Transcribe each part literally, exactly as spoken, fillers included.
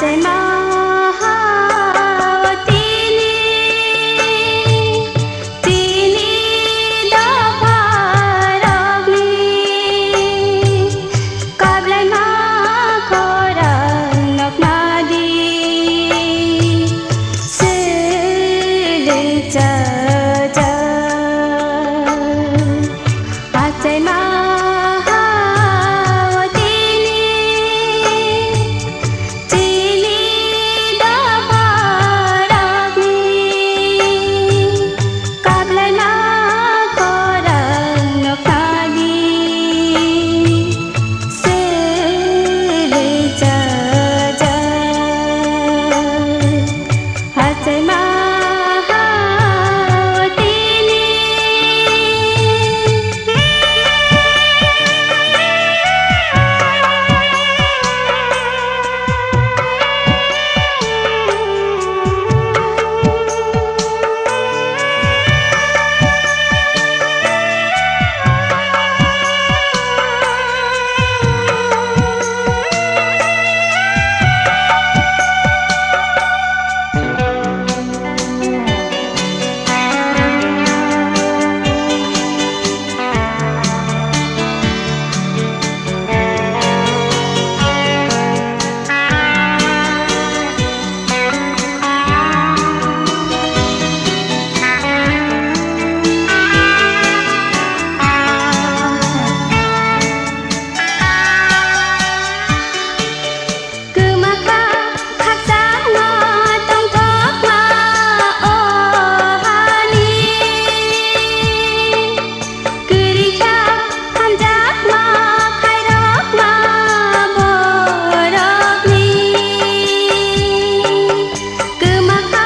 Tei ma ha tini, tini dopha rokni kablai ma khorang nokna di sili cha cha. Achai ma ha tini, chini dopha rokni kablai ma khorang nokna di sili cha cha. Achai ma ha tini. Kwmakha khakchangma tongthokma o hani. Kwrwikha hamjakma khairokma borokni. Kwmakha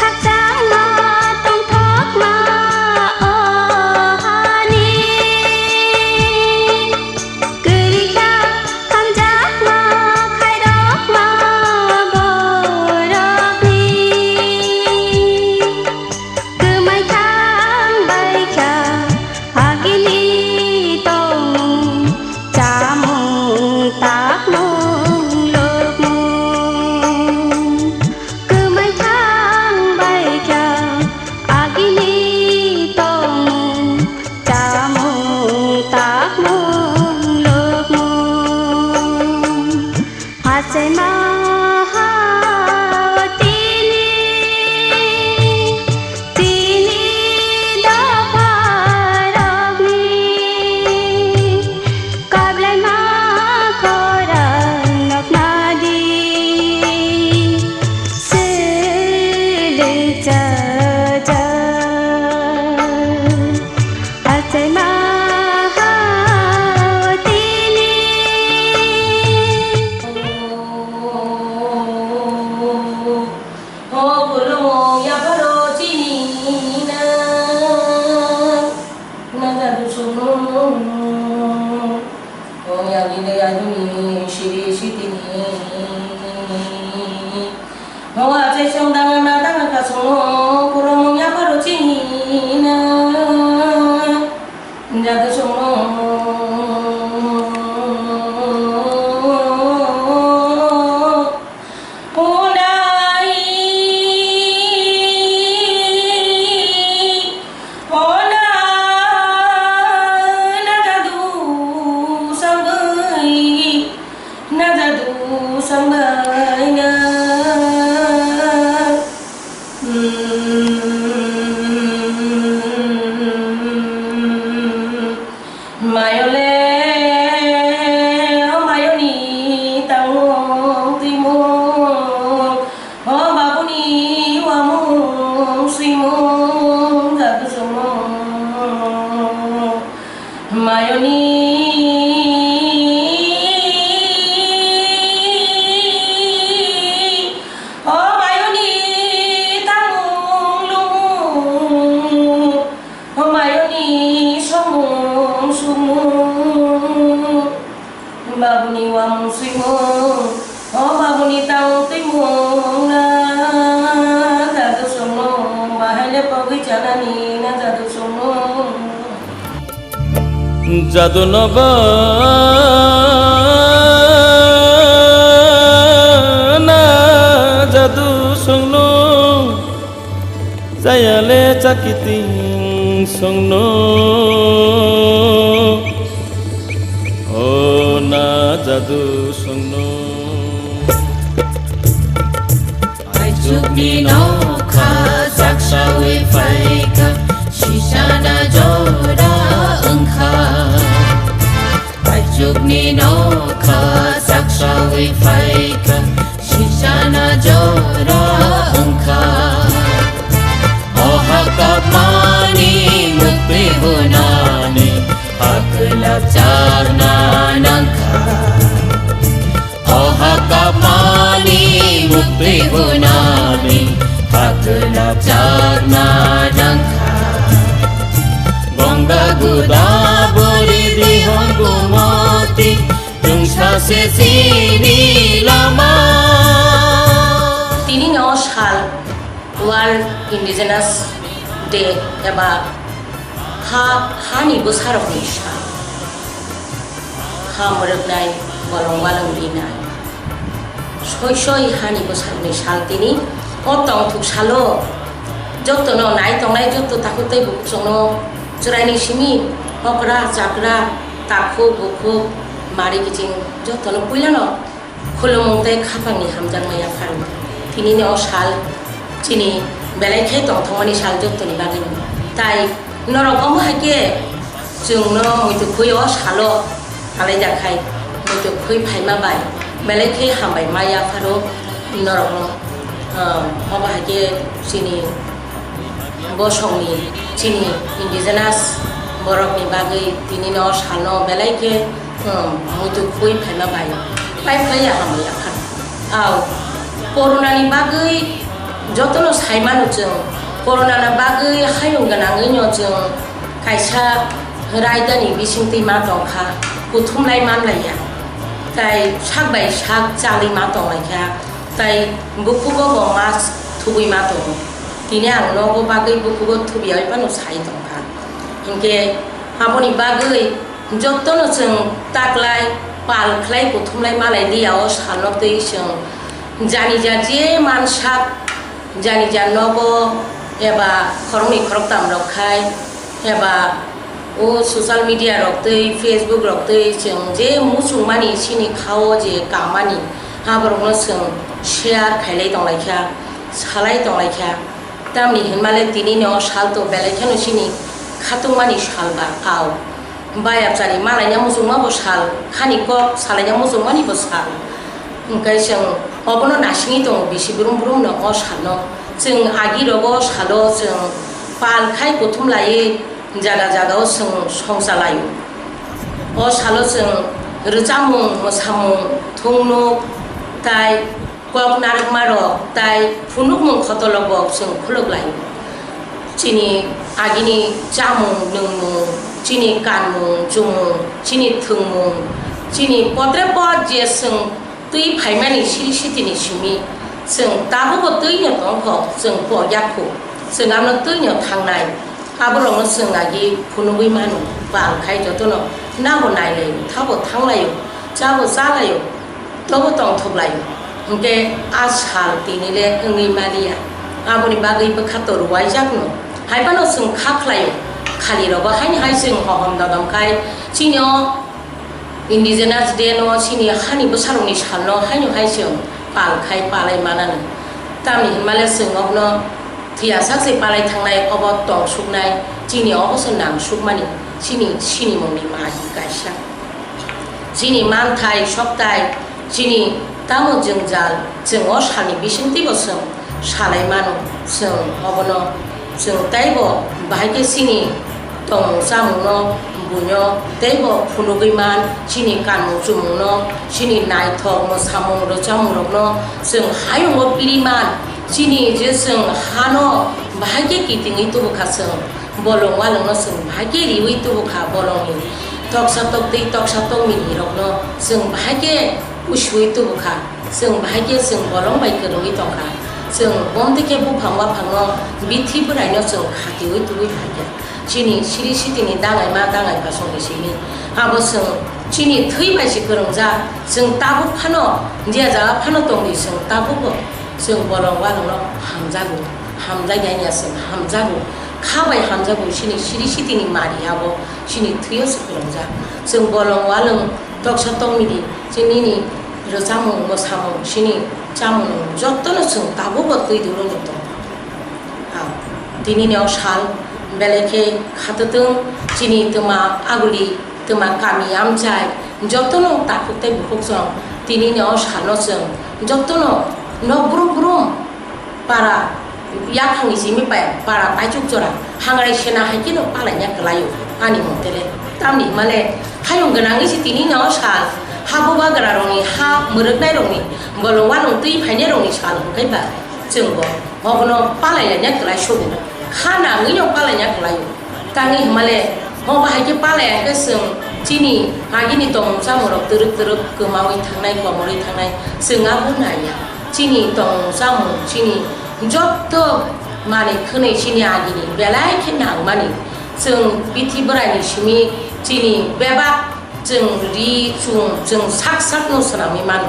khakchangma tongthokma o hani. Kwrwikha hamjakma khairokma borokni. Kwmai thang baikha agini tongmung chamung takmung lukmung. Kwmai thang baikha agini tongmung chamung takmung lukmung. Achai ma ha tini, tini dopha rokni kablai ma khorang nokna di sili cha cha. Achai ma ha tini. O khulumung yapharo chini na, na jadu sumung. O yagile yaduni siri sitini. Ho achai song danga ma danga kasung, puromung yapharo chini na, jadu song. Unai, ona, na jadu song bai. Na jadu song bai na. Mayole, o mayoni tangmung twimung. O babuni wamung swimung jadu songmung mayoni. O mayoni tangmung lumung. O mayoni somung sumung. Babuni wamung swimung, o babuni tang twimung na, jadu songmung, bahai le pogwi chanani na jadu songmung. Jadu no ba na Yale chakiting songno, o na jadu songno. Aichukni nokha jaksawi phaikha, sisana jora wngkha. Aichukni nokha jaksawi phaikha, sisana jora wngkha. O hakapmani mukti hunani hakla charna nangkha. O hakapmani mukti hunani hakla charna nangkha. Ganga Godavari Dihang Gomoti, chwngsa se chini lama. Tini no sal World Indigenous Day eba ha, hani bwsarokni sal. Ha mwrwknai, bolong walwng rinai. Soi soi hani bwsarokni sal tini. O tongthok salo jotono nai tongnai joto takhuk tei bukhuk chwngno chwraini simi okra, chakra, takhuk, bukhuk, mari kiching jotono puilano khulumung tei khapangni hamjakma yapharo. Tinini o sal chini belai khe tongthokmani sal jottoni bagwino. Tai norok omo hai khe chwngno muitu khwi o salo alaida khai muitu khwi phaima bai belai khe hambai ma yapharo norokno. Ah, omo hai khe chini bosongni, chini indigenous borokni bagwi tinino salno belai khe, um, muitu khwi phaima bai pai phlai ya hambai ya kha. Au, corona ni bagwi jotono sai mano chwng, corona ni bagwi hayung gwnangwi no chwng kaisa raidani bisingtwi ma tong kha, kuthum lai man lai ya, tai sak bai sak chalwi ma tong lai kha, tai bukugo bo mask thubwi ma tongo. Tini ang nogo bagwi bukugo thubiyaui phano sai tongkha. Hinkhe aboni bagwi jotono chwng taklai, pal khlai, kuthumlai malai liya o salno twi chwng janija je mansak, janija nogo eba khoroknwi khoroktam rok khai eba o social media rok twi, Facebook rok twi chwng je muchungmani chini khao je kamani aborokno chwng share khailai tonglaikha. Salai tonglaikha. Tamni hinmale tinini o salto belai kheno chini khatungmani sal ba kao. Bayapchari malaina muchungma bo sal, khani kok salaina muchungmani bo sal. Hwnkhe chwng obono nasingwi tongo bisi brum brum no o salno. Chwng agi rogo salo chwng pal khai kuthum laiwi jaga jaga o chwng songcha laio. O salo chwng rwchapmung, mwsamung, thungnuk tai kok narwkmarok tai phunukmung khotolok bo chwng khuluk lai. Chini agini chamung nwngmung, chini kanmung chumung, chini thwngmung, chini potre pot je chwng twi phaimani siri sitini simi chwng tabukbo twino tongkho, chwng pokya khu, chwng ano twino thangnai. Aborokno chwng agi phunugwi mano, bal khai jotono nabo nailaio, thabo thanglaio, chabo chalaio, tobo tongthoklaio. Hinkhe a sal tini le wngwi maliya, aboni bagwi bwkha to rwaijakno. Haiphano chwng kha khlaio, khalirogo haino hai chwng hohom dodom khai chini o Indigenous Day no chini hani bwsarokni salno haino hai chwng pal khai palai manani. Tamni hinmale chwng nokno thwiyasak se palai thangnai obo tongsuknai chini obo se nangsukmani chini sinimungni magi kaisa. Chini manthai soktai chini tamo jwngjal chwng o salni bisingtwibo chwng salai mano, chwng obono chwng teibo bahai khe chini tongmung chamungno buino teibo phunugwi man, chini kanmung chumungno, chini naithok mwsamung rwchapmungrokno chwng hayungo piri man, chini je chwng hano bahai khe kitingwi tubukha chwng, bolong walongno chwng bahai khe riwi tubukha, bolongni toksa toktwi toksa tongminirokno chwng bahai khe pusiwi tubukha. Chwng bahai khe chwng bolong bai kwrwngwi tongkha. Chwng bomtwi khe buphang waphangno bithi bwraino chwng khatiui tubui phaikha. Chini siri sitini dangaima dangai pasongni simi. Abo chwng chini thwi bai se kwrwngjak. Chwng tabuk phano je jaga phano tongdi chwng tabukbo chwng bolong walongno hamjago. Hamjakya wngya chwng hamjago, kha bai hamjago, chini siri sitini mari abo chini thwio se phwrwngjak. Chwng bolong walwng toksa tongmidi, chini nini rwchapmung mwsamung, chini chamung jotono chwng tabukbo twi duro ni tongo. Ah, tinini o sal belai khe khatwtwng, chini twma aguli, twma kami amchai, jotono takhuk tei bukhuk chwng tinini o salno chwng jotono nok brum brum para yakhangni simi pai para paichuk chora hangrai sena hai kheno palaina kwlaio ani mote le. Tamni hwnmale hayung gwnangwi se tinini o sal ha bubagra rokni ha mwrwknai rokni bolong walong twi phainai rokni sal hwnkhe ba chwngbo obono palailaina kwlai sugo, kha nangwino palaina kwlaio. Tangwi hwnmale, mo bahai khe palai hwnkhe chwng chini agini tongmung chamungrok twrwk twrwk kwmaui thangnai, komorwi thangnai, chwng abo naiya. Chini tongmung chamung, chini jotto manwi khwnwi chini agini belai khe nangmani. Chwng bithi bwraini simi chini bebak chwng ri chung chwng sak sakno swnamwi mano.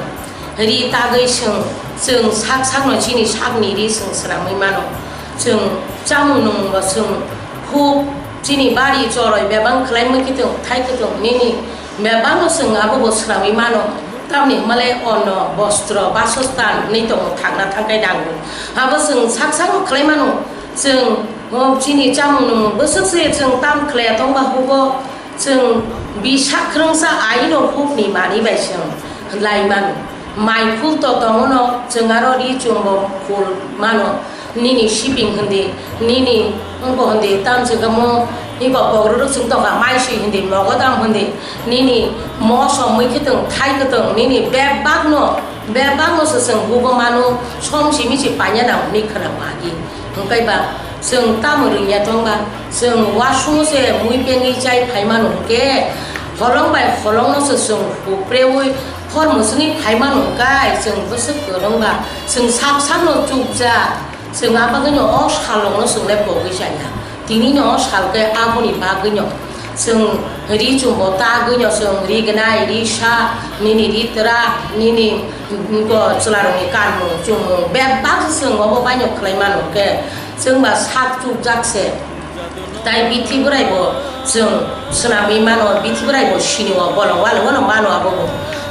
Ri tagwi chwng, chwng sak sakno chini sakni ri chwng swnamwi mano. Chwng chamung nungmungo chwng huk chini bari choroi bebak khwlaimwi khe tongo, thai khe tongo, nini bebakno chwng abobo swnamwi mano. Tamni hwnmale onno, bostro, basostan hwnwi tongo thangna thangkhai nango. Abo chwng sak sakno khwlai mano. Chwng, o, chini chamung nungmung bwswk se chwng tam khwlaiya tongba hugo. Chwng bisa khwrwngsa aino hukni manwi bai chwng lai mano. Mai phul to tongo no, chwng aro ri chumbo phul mano. Nini sibing hindi, nini wngbo hindi, tam se kamo, iko pogrorok chwng tongkha, mai swi hindi, mogodam hindi, nini moso mui khwtwng, thai khwtwng, nini bebakno, bebakno se chwng hugo mano, som simi se paina nang hwnwi khwnamo agi. Hwnkhe ba chwng tamo rwngya tongba, chwng uasungo se mui pengwi chai phai mano hwnkhe, holong bai holongno se chwng hupreui hor mwswngwi phai mano hwnkhe, chwng bwswk kwrwngba, chwng sak sakno chukjak, chwng a bagwino o salrokno chwng le pogwi chaya. Tinino o sal khe aboni bagwino chwng ri chumbo tagwino chwng ri gnai, ri sa, nini ri twra, nini, mm, bo chwlarokni kanmung chumung bebak se chwng obo baino khlai mano hwnkhe, chwng ba sak chukjak se. Tai bithi bwrai bo chwng swnamwi mano, bithi bwrai bo sini o, bolong walwng no mano abo bo.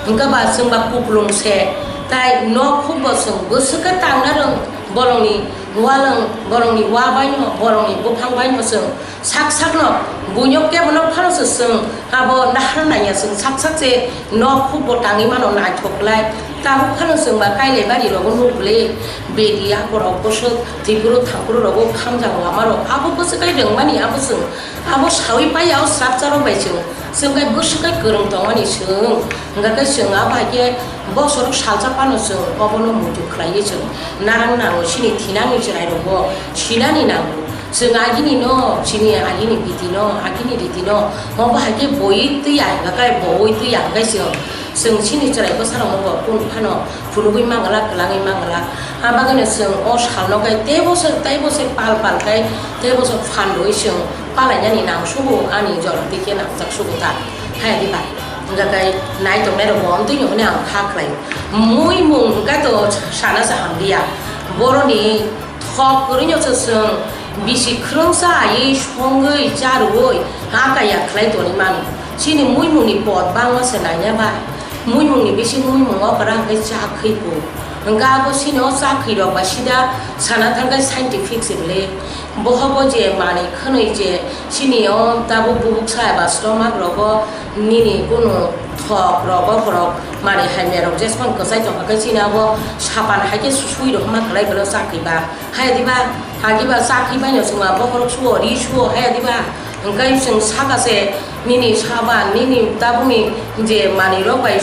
Hwnkhe ba chwng ba kuplung se, tai nok huk bo chwng bwswk khe tangna rwng, bolongni walwng, bolongni wa baino, bolongni buphang baino chwng sak sakno buino kebo nok phano se chwng abo nahar naiya chwng sak sak se nok huk bo tangwi mano naithok lai. Tabuk phano chwng ba kailai bari rogo nuk le bedi akorok bwswk tiburo thangkuro rogo khamjak lama rok abo bwswk kai rwngmani abo chwng abo sawi paiya o structure rok bai chwng chwng kai bwswk kai kwrwng tongmani chwng hwnkha khe chwng abo hai khe bosorok salsa phano chwng obono muitu khlaiwi chwng narang nango chini thinangni chwrai rogo sinani nango. Chwng agini no, chini agini biti no, agini riti no, mo bahai khe boi twi ya hwnkha khe, boi twi ya hwnkhe chwng, chwng chini chwrai bwsarokno bo kunu phano phunugwi mangala, kwlangwi mangala. Abagwino chwng o salno khe teibo se, teibo se pal pal khe, teibo se phan rwui chwng palainani nang sugo, ani jora twi khe nangjak sugo ta. Haya diba? Hwnkha khe nai tongnai rok bo amtwino hwnwi ang kha khlaio. Muimung hwnkhe to sana se hamliya. Boroni Thok kwrwino se chwng bisi khwrwngsa aiwi songwi charwui akaya khlai tongwi mano. Chini muimungni pot bangma se naina ba. Muimungni bisi muimung okra hwnkhe chakhwi bo. Hwnkhe abo chini o chakhwi rok ba sida sana thangkhe scientific se bwle. Bohogo je manwi khwnwi je chini o tabuk bubuk sa eba stomach rogo nini kunu thok rogo borok manwi hamya rok jesmani kwchai tongkha khe chini abo sapan hai khe sui rok ma khlai bwle chakhwi ba. Haya diba, hagi ba chakhwi baino chwng ba bokhorok suo, ri suo, haya diba. Hwnkhe chwng saka se nini saba, nini tabukni je manwi rok bai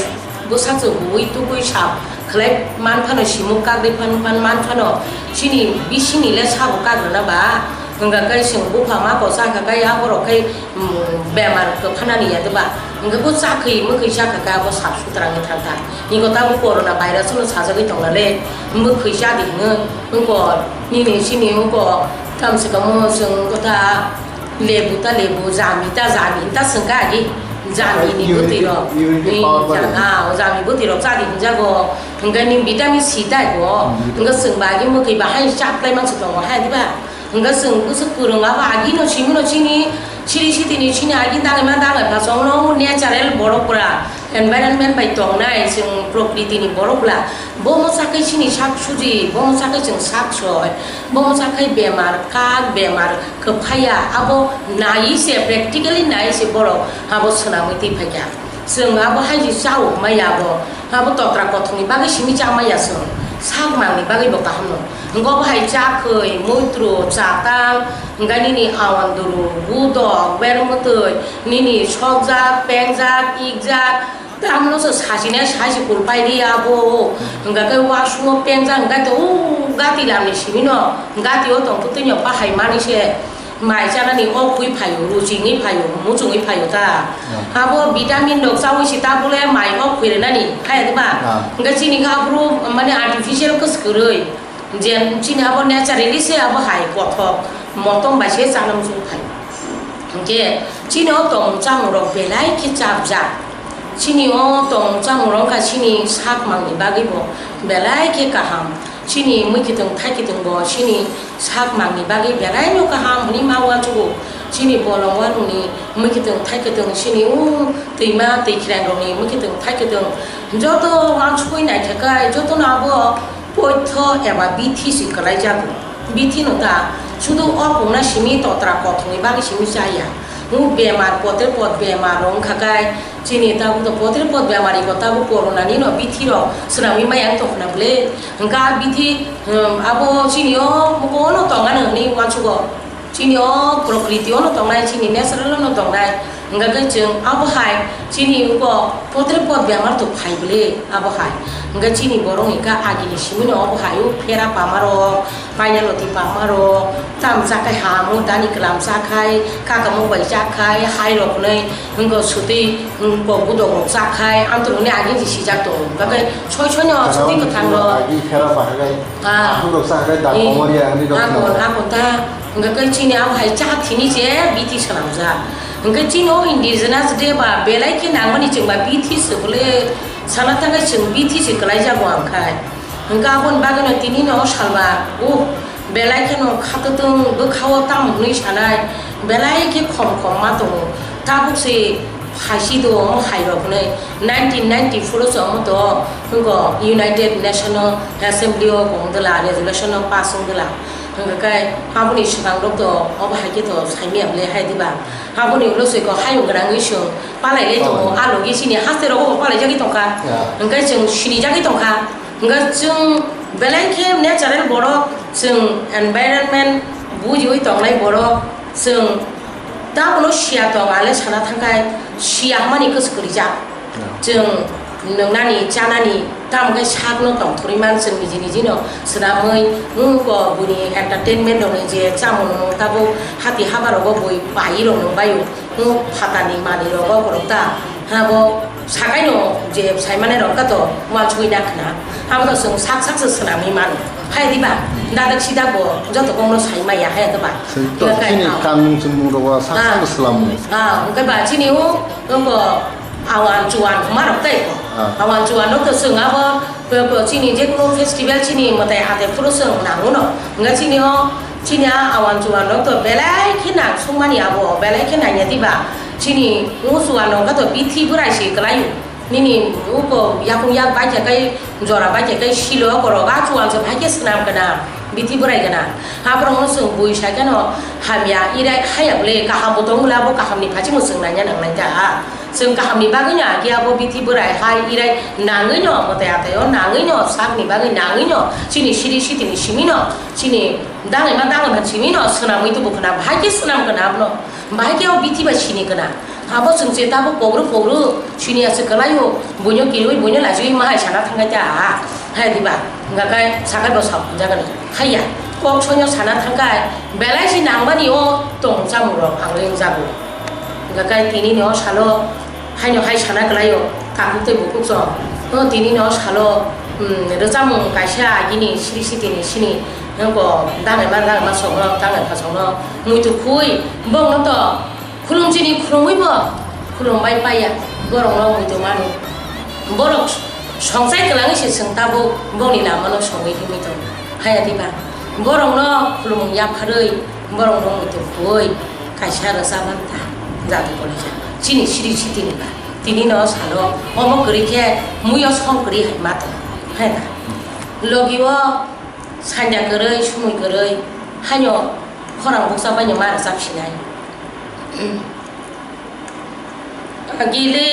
bwsa chwng huwi tukui sap khlai man phano, simuk kagwi phan phan man phano, chini bisingni le sabo kagrwna ba. Hwnkha khe chwng bupha ma kosa kha khe aborok khe, mm, bemar kwphanani ya diba. Hwnkhe bo chakhwi mwkhwi cha kha khe abo sap sutra wngwi thang kha. Niko tabuk corona virus no sajagwi tongna le mwkhwi cha di hwnwi. Wngkor, nini sini wngkor, tamo se tamo chwng wngkor ta, lebu ta lebu, jami ta jami, ta chwng kha agi. Jami ni bwtwi rok. Unity, unity power. Jang-, ah, o jami bwtwi rok chadi hinjago. Hwnkhe ni vitamin C dai bo. Hmm, vitamin. Hwnkhe chwng bagwi mwkhwi bahai chaplai mangsi tongo hai diba? Hwnkhe chwng bwswk kwrwng abo agino simino chini siri sitini chini agi dangwi ma dangwi pha chwngno natural borok pura environment bai tongnai chwng prokriti ni borok bla. Bo mwsa khe chini sak suji, bo mwsa khe chwng sak soi, bo mwsa khe bemar, kak bemar kwphaiya, abo nai se, practically nai se borok abo swnamwi twi phaikha. Chwng abo hai se chao maya abo, abo totra kothokni bagwi simi cha maya chwng, sak mangni bagwi bo kaham no. Hwnkhe obo hai cha khwi, muitru, chatang, hwnkhe nini awanduru, budok, bermwtwi, nini sokjak, pengjak, ikjak, Tamno se sachine sachi kulpai di abo. Hwnkha khe wakshumo pengjak hwnkha khe o gati lamni simino gati o tongtwtwino bahai mani se mai chanani o khwi phaio, ruchingwi phaio, muchungwi phaio ta. Hmm. Abo vitamin rok chawi se ta bole mai o khwi rwnani, hai de ba? Hmm. Hwnkha chini khe aphuru mane artificial kwswk kwrwi. Je chini abo naturally se abo hai kothok motom bai se chana muchung phai. Hwnkhe chini o tong chamung rok belai khe chapjak. Chini o tong chamung rok wngkha chini sak mangni bagwi bo belai khe kaham. Chini mwkhitwng thaikitwng bo chini sak mangni bagwi belai no kaham hwnwi ma uansugo. Chini bolong uanungni mwkhitwng thaikitwng chini o twima twi khirang rokni mwkhitwng thaikitwng joto uansugwi naithakai jotono abo Poitho eba bithi se kwlai jago. Bithi no ta, sudu o pungna simi totra kothongni bagwi simi chaya. Mu bemar potre pot bemar rok wngkha kai, chini tabuk to potre pot bemari ko tabuk corona ni no bithi rok swnamwi maya wng tongkha na bwle. Hwnkha bithi, hmm, abo chini o muko no tongano hwnwi uansugo. Chini o prokriti o no tongnai, chini natural o no tongnai. Hwnkha khe chwng abo hai chini uko potre pot bemar to phai bwle abo hai. Hwnkha chini borok ni ka agini simi no abo hai o phera pama rok, paina loti pama rok, tam cha khai ham o dani kwlam cha khai, kaka mok bai cha khai, hai rok hwnwi hwnkha sutwi hwnkha budok rok cha khai, amtwrwng ni agini sijak tongo. Hwnkha khe soi soi no sutwi kwthang rok. Agi phera pahai. Ah. Akhungrok sa khe dal Eh, komor ya, ani rok akhun, khna. Akhun ta, hwnkhe khe chini abo hai cha thini se bithi swnamjak. Hwnkhe chini o indigenous day ba belai khe nangmani chwng ba bithi se bole sana thangkhe chwng bithi se kwlai jago ang khai. Hwnkhe aboni bagwi no tini no salba, uh, belai khe no khatwtwng bwkha o tam hwnwi sanai, belai khe khom khom ma tongo. Tabuk se Phaisi do omo hai rok hwnwi nineteen ninety-four o se omo to wngkha United Nation o Assembly o kong dwla resolution o pass wng dwla. Hwnkha khe aboni swkang rok to obo hai khe to saimaya bwle hai diba. Aboni ulo se ko hayung gwnangwi chwng palai lai tongo, oh, a logi chini haste rogo bo palai jagwi tongkha. Yeah. Hwnkhe chwng sini jagwi tongkha. Hwnkhe chwng belai khe natural borok, chwng environment bujiwi tongnai borok, chwng tabono siya tong ale sana thangkhai siya hwnmani kwchwk kwrwijak. Yeah. Chwng nwngnani, chanani, tamo khe sakno tongthorwi man chwng niji nijino swnamwi, nwng bo buini entertainment rokni je chamung nwng tabuk hati habarogo bui paiwi rok nwng baio. Nwng phatarni manwi rogo borok ta, habo sakaino je sai manai rok kato uansugwi na khna, abo to chwng sak sak se swnamwi mano. Hai diba? Dadak sidak bo joto kokno sai maya hai diba? Chwng to Hingkhe chini ah, kanmung chumung rogo sak ah, sak se swlamwi. Ah, hwnkhe ba chini o, nwng bo awan chuan hwnma rok tei ko. Ah. Awan chuan rok to chwng abo Bo, bo chini je kono festival chini mwtai atai phuru chwng nango no. Hwnkhe chini o, chini a awan chuan rok to belai khe nang sungmani abo, belai khe nangya diba. Chini o chuan rok to bithi bwrai se kwlaio. Nini uko yakung yak bai khe kai jora bai khe kai silo oko rok a chuan se bai khe swnam kana bithi bwrai kana. Aborok no chwng bui sai kheno hamya irai haya bwle kaham bo tong bwle abo kaham ni phachi mo chwng nangya nangnai da. Chwng kahamni bagwino agi abo bithi bwrai hai irai nangwino mwtai ataio nangwino sakni bagwi nangwino chini siri sitini simino chini dangwima dangwima simino swnamwi tubu khna bahai khe swnam khna abono bahai khe o bithi bai sini khna abo chwng se tabuk pogru pogru sini aswk kwlaio buino kilwi buino laichwi ma hai sana thangkha ta ha hai diba hwnkha khe sakai bo sa phunjagani haiya kok soino sana thangkha belai si nangmani o tong chamung rok ang ringjago. Hwnkha khe tini ni o salo haino hai sana kwlaio, takhuk tei bukhuk song. No tini ni o salo, um, rwchapmung kaisa agini siri sitini sini, nokbo dangema dangema songno, dangema songno muitu khui, bongno to khulum chini khulumwi bo, Khulumbai paiya, borokno muitu mano. Borok songchai kwlangwi se chwng tabuk bongni lamano songwi himwi tongo. Haya diba? Borokno khulumung yapharwi, borokno muitu khuwi kaisa rwchapmanta jadu kolija. Chini siri sitini ba. Tini no salo omo kwrwi khe muiyo song kwrwi hai ma tongo. Haya da? Logi o sanja kwrwi, sumui kwrwi, haino khorang bukcha baino ma rwchap sinai. Agili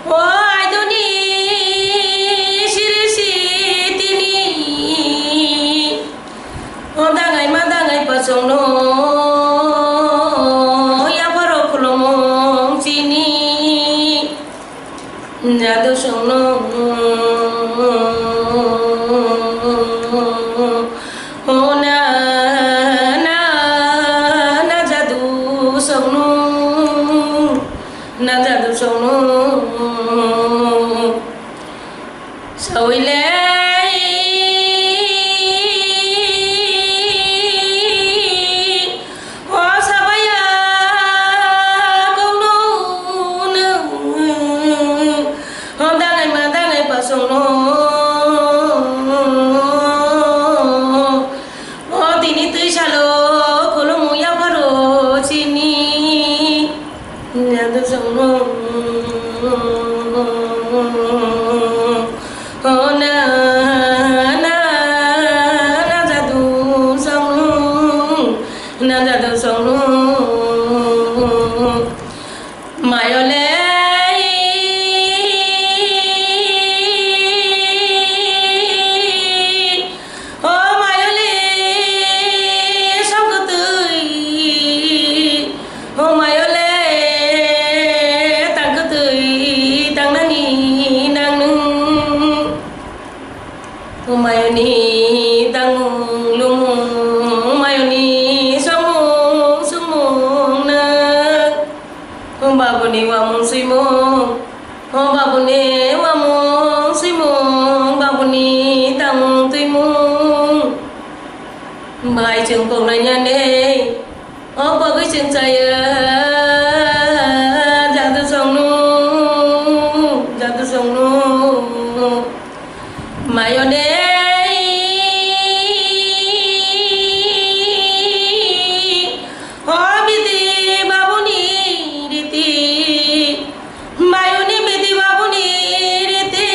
o aidoni siri sitini, o dangai ma dangai bosongno yapharo khulumung chini. Jadu songno, o na, na, na jadu songno, na jadu songno. Sawile. O sabaya kongno nung, o dangai ma dangai bosongno, o tini twi salo khulumung yapharo chini. Jadu songno, o na, na, na jadu songno, na jadu songno. Mayole, o mayole, songkotwi, o mayole, tangkotwi tangnani nang nung. O mayoni tangmung lumung, o mayoni songmung sumung nang. O babuni wamung swimung, o babuni wamung swimung, babuni tangmung twimung. Bai chwng poknai nani, o pogwi chwng chaya, jadu songno, jadu songno. Mayone, o bidi babuni riti, mayoni bidi babuni riti,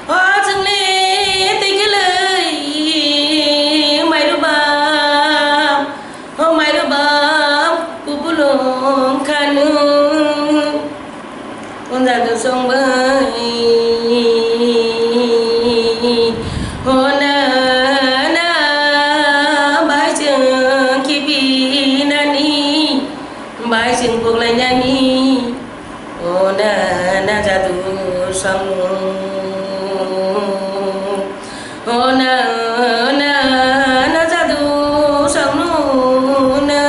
o chwngni twikhwlwi mairuba. O mairuba kubulung khanu, o jadu songbai, o na, na bai chwng kibinani, bai chwng poknai nani. O na, na jadu songno, o na, na, na jadu songno na.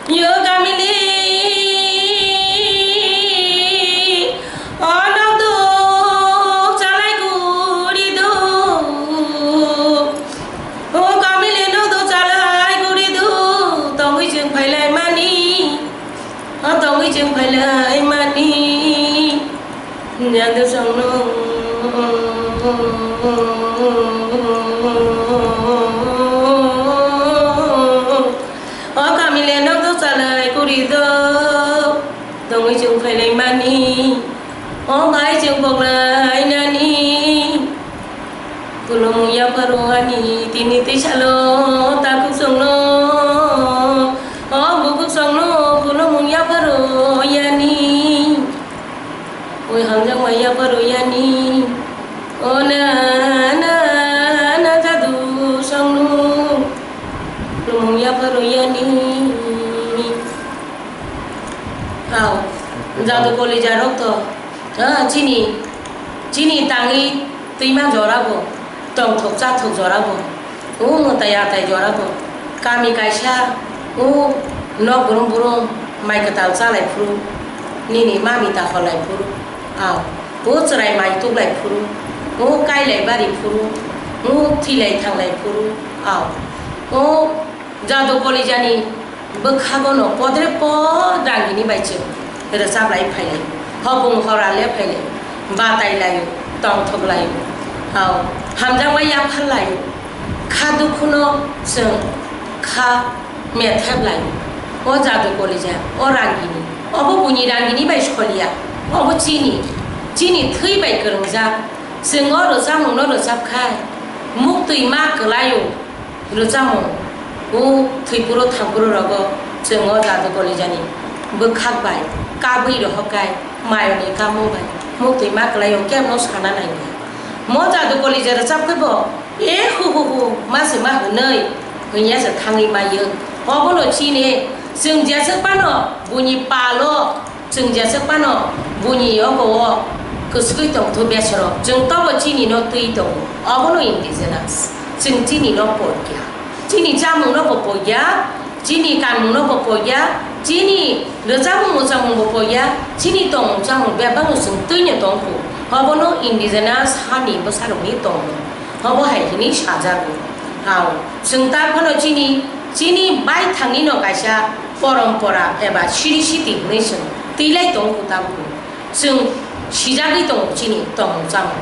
Yo kamili, o nok duk chalai guri duk. O kamili nok duk chalai guri duk. Tongwi chwng phailai mani. O tongwi chwng phailai mani, jadu songno. O kamile nok duk chalai guri duk, tongwi chwng phailai mani. O bai chwng poknai nani. Khulumung yapharo ani tini twi salo takhuk songno, o bukhuk songno khulumung yapharo yani. Oi hamjakma yapharo yani, o na, na, na jadu songno khulumung yapharo yani. Hao, jadu kolijarok to. Ah, chini, chini tangwi twima jora bo, tongthok chathok jora bo, o mwtai atai jora bo, kami kaisa, o nok brum brum mai kwtal chalai phuru, nini mami ta holai phuru, ah, o chwrai mai tuklai phuru, O kailai bari phuru, o thwilai thanglai phuru, ao. O jadu kolijani bwkhagono podre pod rangini bai chwng rwchaplai phailai. Hopung hora le phailai, batai laio, tongthok laio, ao. Hamjakma yaphar laio, kha dukhuno chwng kha methep laio. O jadu kolija, o rangini, obo buini rangini bai solia, obo chini, chini thwi bai kwrwngjak. Chwng o rwchapmungno rwchap khai, muktwi ma kwlaio rwchapmung. O thwipuro thangpuro rogo chwng o jadu kolijani bwkhak bai kabwi rohor khai, mayoni kamo bai muktwi ma kwlaio, kebo no sana nai nai. Mo jadu kolija rwchap khe bo, "E hu hu hu, ma se ma hwnwi," hwnya se thangwi maio. Obono chini, chwng jeswk phano buini palo, chwng jeswk phano buini oko o kwswgwi tongthu besoro, chwng tobo chini no twi tongo. Obono indigenous. Chwng chini no pogya. Chini chamung no bo pogya. Chini kanmung no bo pogya, chini rwchapmung mwchangmung bo pogya, chini tongmung chamung bebak no chwng twi no tong kho. Obono indigenous hani bwsarok ni tongmung. Obo hai hwnwi sajago. Hao, chwng ta phano chini, chini baithang ni no kaisa porompora eba siri siti hwnwi chwng twi lai tong kho ta bukung. Chwng sijagwi tongo chini tongmung chamung.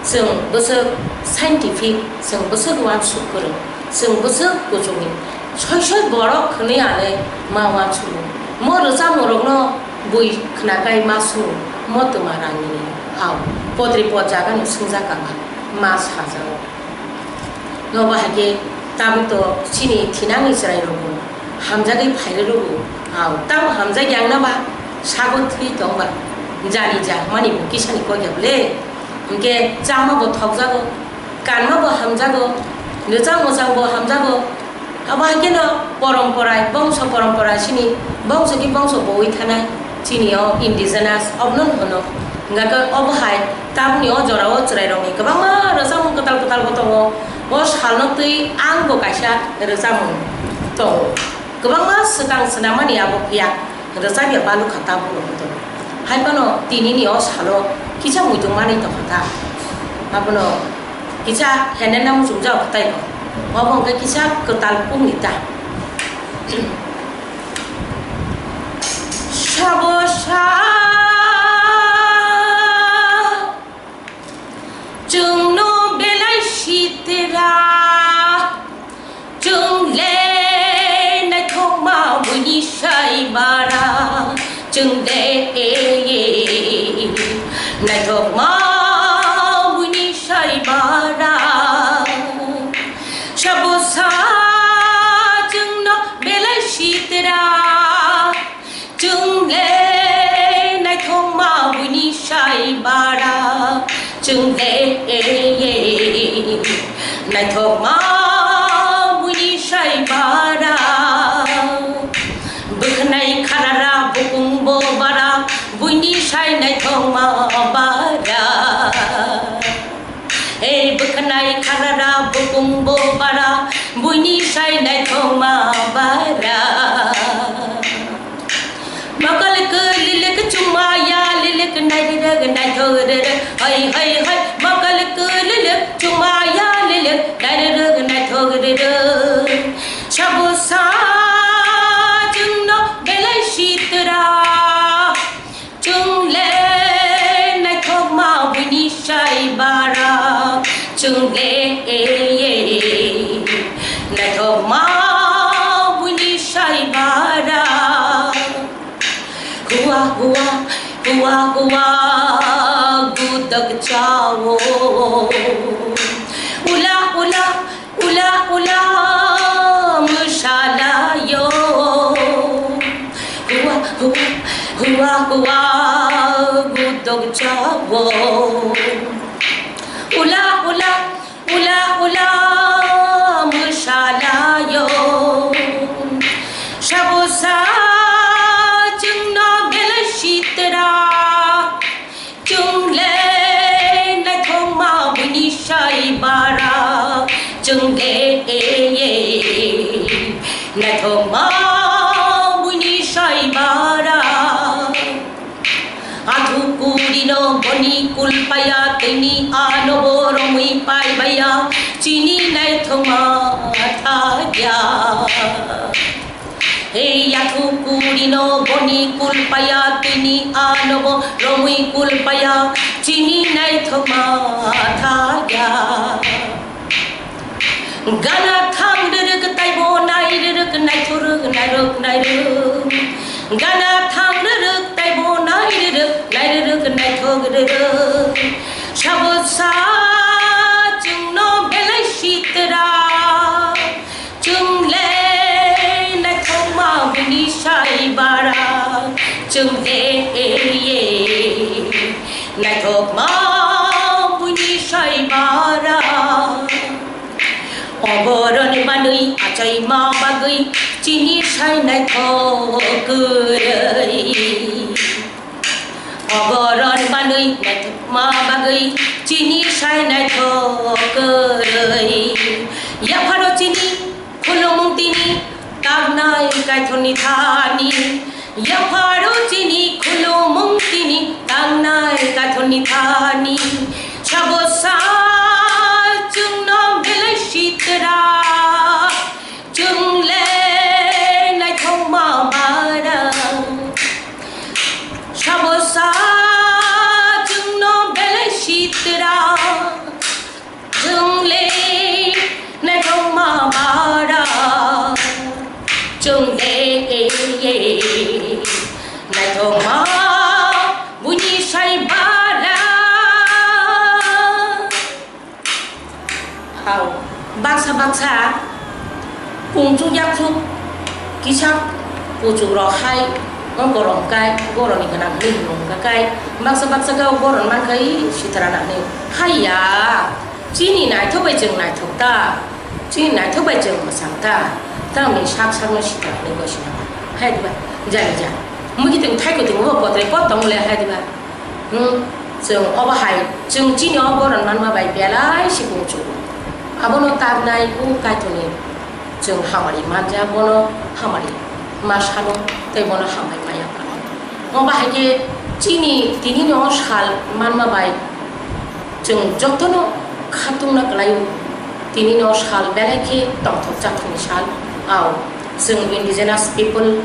Chwng bwswk scientific, chwng bwswk uansuk kwrwng, chwng bwswk kuchukni. Soi soi borok hwnwi ale ma uansukgo. Mo rwchapmungrokno bui khnakai ma swngo, mo twma rangni hao. Potri pot jagano swngjak kama, ma sajago. Nobo hai khe tabuk to chini thinangni chwrairokbo hamjagwi phairwrwgo. Ao, tamo hamjakya wngna ba sago thwi tong ba? Jani ja mani bo kisani kok ya bwle. Hinkhe chama bo thokjago, kanma bo hamjago, nwchang mwchang bo hamjago. Abo hai kheno poromporai, bongso poromporai chini bongso ki bongso bowi thanai. Chini o indigenous obono hwno. Hingkha khe obo hai tamni o jora o chwrai rok ni kwbangma rwchapmung kwtal kwtal bo tongo. O sal no twi ang bo kaisa rwchapmung tongo. Kwbangma swkang swnam mani abo phiya rwchap ya balu kha tabuk no tongo. Hai phano tini ni o salo kisa muitung manwi tong kha ta. Abono kisa hene na muchung jao kha tai bo. Obo hwnkhe kisa kwtal pung ni ta. Sabo sa chwngno belai sitra, chwng le naithokma buini sai bara, chwng le naithokma buini sai bara. Sabo sa chwngno belai sitra, chwng le naithokma buini sai bara, chwng le naithokma buini sai bara. Bwkhnai kharara bukung bo bara, buini sai naithokma bara. Ei bwkhnai kharara bukung bo bara, buini sai naithokma bara. Mokol kw lilik chumaya lilik nairirwk naithok rwrwk. Hoi hoi hoi, mokol kw lilik chumaya lilik nairirwk naithok rwrwk. Sabo sa chwngno belai sitra. Chwng le naithokma buini sai bara, chwng le naithokma buini sai bara. Hua hua, hua hua, gudak chao. Ula ula, ula ula mwsalaio. Hua hua, hua hua, gutok chao. Ula ula, ula ula mwsalaio. Sabo sa chwngno belai sitra. Chwng le naithokma buini sai bara, chwng le naithokma buini sai bara. Athu kuri no boni kul Paya tini ano bo romwi pai baya, chini naithokma thaya. He yathuk kuri no boni kul paya, tini ano bo romwi kul paya, chini naithokma thaya. Gana thang rwrwk taibo nai rwrwk naithok rwk nairwk nairwk. Gana thang rwrwk taibo nai rwrwk nai rwrwk naithok rwrwk. Sabo sa chwngno belai sitra. Chwngle naithokma bini sai bara. Chwngle naithokma bini sai bara. Oboron manwi achaima bagwi chini sai naithok kwrwi. Oboron manwi naithokma bagwi chini sai naithok kwrwi. Yapharo chini khulumung tini tangnai Kaitorni thani. Yapharo chini khulumung tini tangnai Kaitorni thani. Sabo sa chwngno belai sitra. Chwngle naithokma bara. Sabo sa chwngno belai sitra. Chwngle naithokma bara. Chwngle naithokma buini sai bara. Hao, baksa baksa kungchuk yakchuk kisa kuchuk rok hai, o borom kai, boroni gwnang hwnwi hwnwi wngkha kai, baksa baksa khe o boron mankha i sitra nang hwnwi. Haiya, chini naithok bai chwng naithok ta, chini naithok bai chwng mwchang ta, tamni sak sakno sitra hwnwi gosina hai diba, jani ja, muikiting thaikotong bo potre pot tong le hai diba. Hmm, chwng obo hai, chwng chini o boron manma bai belai si kung chukgo. Abono tabnai o Kaitorni chwng hamari manja, bono hamari ma sano tei bono hambai maya phano. Obo hai khe chini tini no sal manma bai chwng jotono khatungna kwlaio. Tini no sal belai khe tongthok chathokni sal. Ao chwng indigenous people,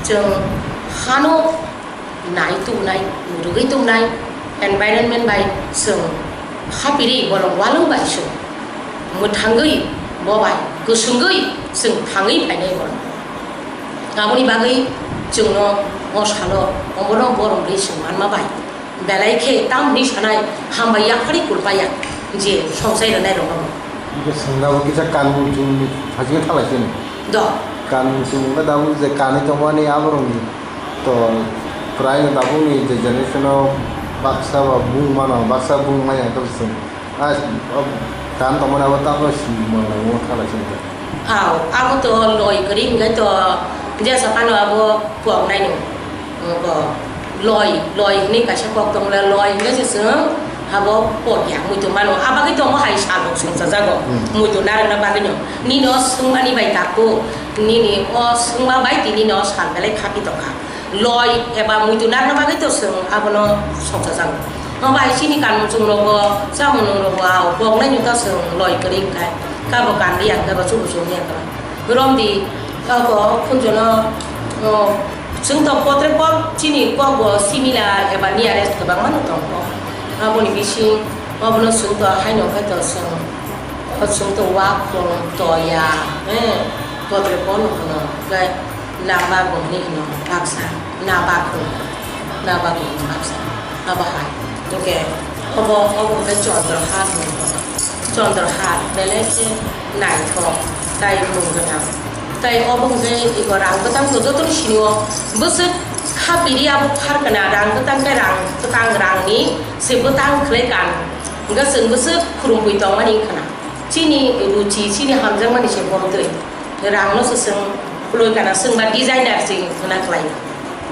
chwng hano nai tubunai, rwgwi tubunai, environment bai chwng hapirwi bolong walwng bai chwng mwthangwi bo bai kwswngwi chwng thangwi phainai bolong. Aboni bagwi chwngno o salo obono borom rwi chwng manma bai belai khe tamni sanai hambai yaphari kulpaya je songchai rwnai rokno. Bwswng dabo kisa kanmung chumni thajigwi thalai sini. Do. Kanmung chumung khe dabo je kanwi tongmani aborokni to kwraino tabukni je generation o baksa ba bung mano, baksa bung maya khe bwswng. A, o kan tongmani abo tamo si manglai thalai sini. Ao, abo to loi kwrwi hwnkhe to jesa phano abo poknaino. Bo loi, loi hwnwi kaisa kok tongmani loi hwnkhe se chwng abo pokya muitu mano. Abagwi tongo hai sal rok songchajago. Hmm. Muitu narwkna bagwino. Nini o swngmani bai takhuk, nini o swngma bai tini no sal belai khaphi tongkha. Loi eba muitu narwkna bagwi to chwng abono songchajago. Obo hai chini kanmung chumung rogo, chamung nung rogo, ao poknaino to chwng loi kwrwi hwnkhe. Kabo kanliya hwnkhe bo chubu chumliya hwnkhe. Romdi, abo khunjuno, o, chwng to potre pot chini kokbo similar eba nearest kwbangma no tongo. Aboni bising obono chwng to haino khe to chwng, o chwng to wak tong toya, eh, potre pot no hwno, khe lamba bo hwnwi hwno baksa, na bak hwno, na bak hwno baksa, abo hai. Hwnkhe obo, obo hwnkhe Chandrahar hwno. Chandrahar belai khe naithok tai mung gwnang. Tai obo hwnkhe iko rang bwtang to jotoni sini o bwswk khapiri abo pharkana rang bwtang khe rang bwtang rangni se bwtang khlai kan. Hwnkhe chwng bwswk khurumwi tongmani wngkhana. Chini ruchi, chini hamjakmani se bomtwi. Rangno se chwng phlwi kana, chwngba designer se hwna khlai.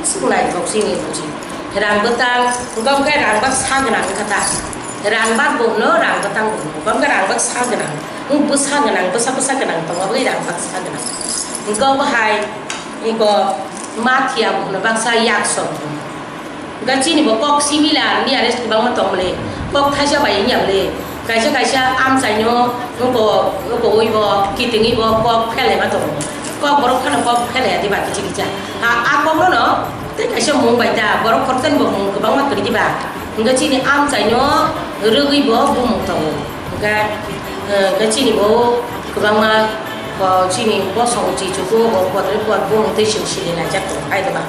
Chwng naithok chini ruchi. Rang bwtang, hwnkhe rang baksa gwnang wngkha ta. Rang bak bo hwno, rang bwtang bo hwno. Hwnkhe rang baksa gwnang. Wng bwsa gwnang, bwsa bwsa gwnang tongo, abo rang baksa gwnang. Hwnkhe obo hai, iko mathiya bo hwno, baksa yaksok bo hwno. Hwnkhe chini bo kok similar, nearest kwbangma tongmani. Kok thaisa bai wngya le, kaisa kaisa amchaino wngko, wngko ui bo, kitingwi bo kok phelaima tongo. Kok borok phano kok phelaya diba kichi kicha. Ha, a kokno no tei kaisa mung bai ta, borok khoroksa ni bo mung kwbangma kwrwi diba. Hwnkhe chini amchaino rwgwi bo bumung tongo. Hwnkhe, eh, hwnkhe chini bo kwbangma, bo chini bosong chichugo bo kotor pot bumung twi chwng sili laijak tongo, hai diba.